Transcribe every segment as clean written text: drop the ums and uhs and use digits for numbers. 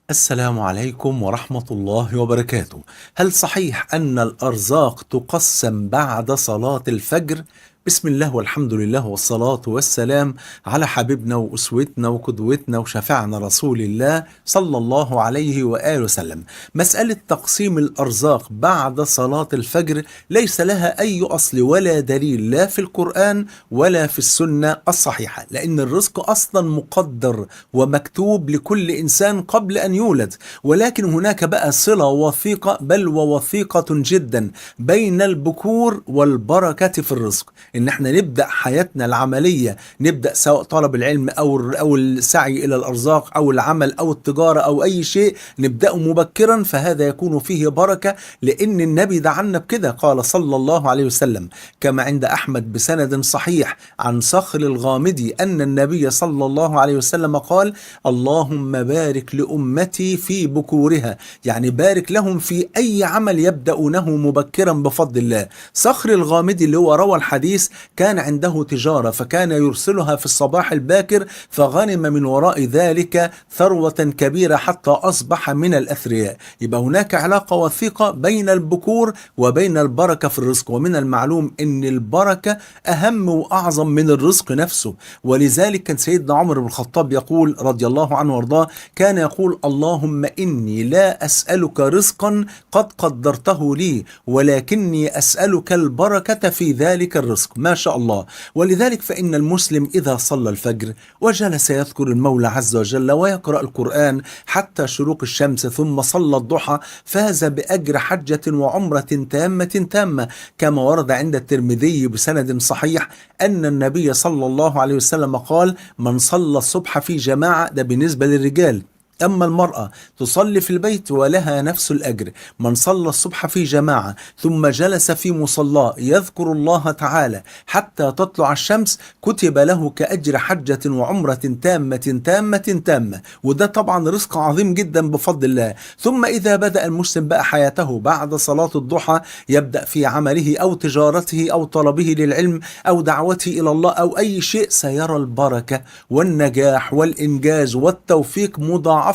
السلام عليكم ورحمة الله وبركاته. هل صحيح أن الأرزاق تقسم بعد صلاة الفجر؟ بسم الله والحمد لله والصلاة والسلام على حبيبنا وأسوتنا وقدوتنا وشفعنا رسول الله صلى الله عليه وآله وسلم. مسألة تقسيم الأرزاق بعد صلاة الفجر ليس لها أي أصل ولا دليل، لا في القرآن ولا في السنة الصحيحة، لأن الرزق أصلا مقدر ومكتوب لكل إنسان قبل أن يولد، ولكن هناك بقى صلة وثيقة بل ووثيقة جدا بين البكور والبركة في الرزق. ان احنا نبدا حياتنا العملية، نبدا سواء طلب العلم او السعي الى الارزاق او العمل او التجارة او اي شيء نبداه مبكرا، فهذا يكون فيه بركة، لان النبي دعانا بكده. قال صلى الله عليه وسلم كما عند احمد بسند صحيح عن صخر الغامدي ان النبي صلى الله عليه وسلم قال: اللهم بارك لامتي في بكورها، يعني بارك لهم في اي عمل يبدأونه مبكرا بفضل الله. صخر الغامدي اللي هو روى الحديث كان عنده تجارة، فكان يرسلها في الصباح الباكر، فغنم من وراء ذلك ثروة كبيرة حتى أصبح من الأثرياء. يبقى هناك علاقة وثيقة بين البكور وبين البركة في الرزق. ومن المعلوم أن البركة أهم وأعظم من الرزق نفسه، ولذلك كان سيدنا عمر بن الخطاب يقول رضي الله عنه وارضاه، كان يقول: اللهم إني لا أسألك رزقا قد قدرته لي، ولكني أسألك البركة في ذلك الرزق. ما شاء الله. ولذلك فإن المسلم إذا صلى الفجر وجلس يذكر المولى عز وجل ويقرأ القرآن حتى شروق الشمس، ثم صلى الضحى، فاز بأجر حجة وعمرة تامة تامة، كما ورد عند الترمذي بسند صحيح أن النبي صلى الله عليه وسلم قال: من صلى الصبح في جماعة، ده بالنسبة للرجال، أما المرأة تصلي في البيت ولها نفس الأجر. من صلى الصبح في جماعة ثم جلس في مصلاه يذكر الله تعالى حتى تطلع الشمس، كتب له كأجر حجة وعمرة تامة تامة تامة. وده طبعا رزق عظيم جدا بفضل الله. ثم إذا بدأ المسلم بقى حياته بعد صلاة الضحى، يبدأ في عمله أو تجارته أو طلبه للعلم أو دعوته إلى الله أو أي شيء، سيرى البركة والنجاح والإنجاز والتوفيق مضاعفا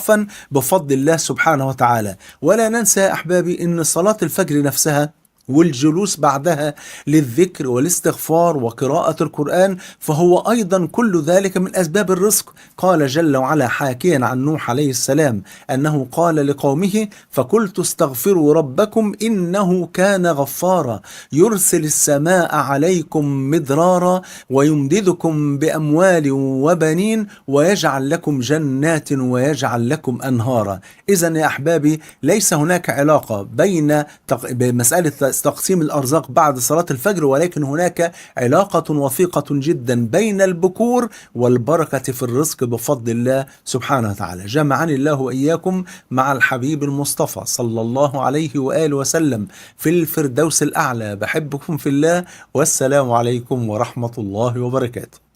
بفضل الله سبحانه وتعالى. ولا ننسى يا أحبابي أن صلاة الفجر نفسها والجلوس بعدها للذكر والاستغفار وقراءة القرآن، فهو أيضا كل ذلك من أسباب الرزق. قال جل وعلا حاكيا عن نوح عليه السلام أنه قال لقومه: فقلت استغفروا ربكم إنه كان غفارا، يرسل السماء عليكم مدرارا ويمددكم بأموال وبنين ويجعل لكم جنات ويجعل لكم أنهارا. إذن يا أحبابي ليس هناك علاقة بين مسألة تقسيم الأرزاق بعد صلاة الفجر، ولكن هناك علاقة وثيقة جدا بين البكور والبركة في الرزق بفضل الله سبحانه وتعالى. جمعني الله وإياكم مع الحبيب المصطفى صلى الله عليه وآله وسلم في الفردوس الأعلى. بحبكم في الله، والسلام عليكم ورحمة الله وبركاته.